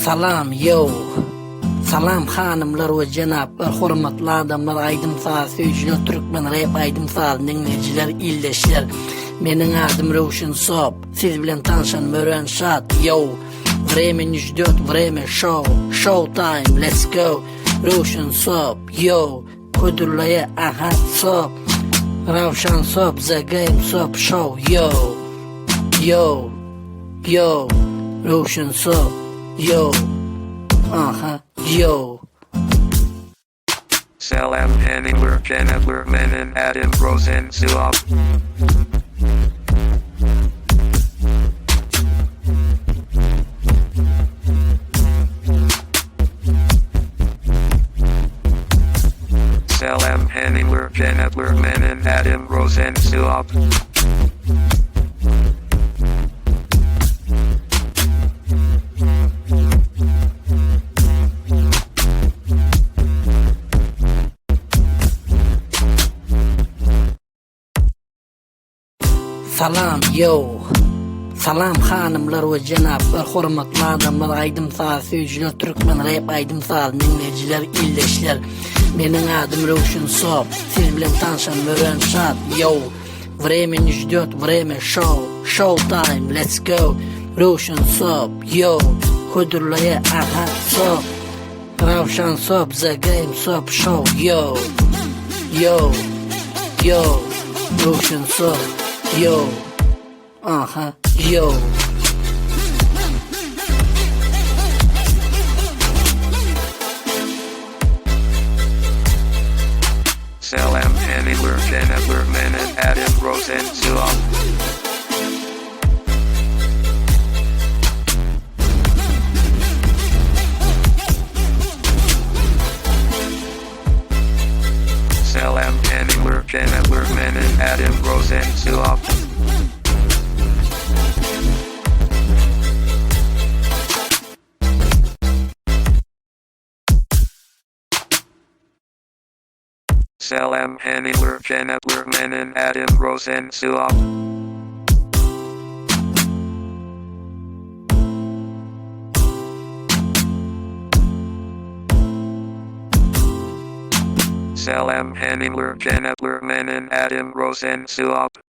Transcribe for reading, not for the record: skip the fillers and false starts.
Salam ýow. Salam hanymlar we jenaplar hormatly adamlar aýdym saz söýüjiler türkmen rep aýdym sazyny diňleýjiler ildeşler meniň adym Röwşen Sop siz bilen tanşanyma örän şat ýow Vremya ne ždет vremya şow şow time let's go Röwşen Sop ýow hödürleýä aha Sop Rawşan Sop the game Sop şow ýow ýow Yo, Röwşen so, yo, aha, yo. Salam Henninger Jennifer Menin Adam Rosen Suop. Salam Henninger Jennifer Menin Adam Rosen Suop. Salam ýow. Salam hanymlar we jenaplar hormatly adamlar aýdym saz söýüjiler türkmen rep aýdym sazyny diňleýjiler ildeşler meniň adym Röwşen Sop siz bilen tanşanyma örän şat ýow Vremya ne ždет vremya şow şow time let's go Röwşen Sop ýow hödürleýä aha Sop Rawşan Sop the game Sop show ýow ýow ýow Röwşen Sop ýow aha ýow. Salam Henninger Jennifer Menin Adam Rosen Suop. Salam Henninger Jennifer Menin Adam Rosen Suop. Salam Henninger Jennifer Menin Adam Rosen Suop. Salam Henninger Jennifer Menin Adam Rosen Suop.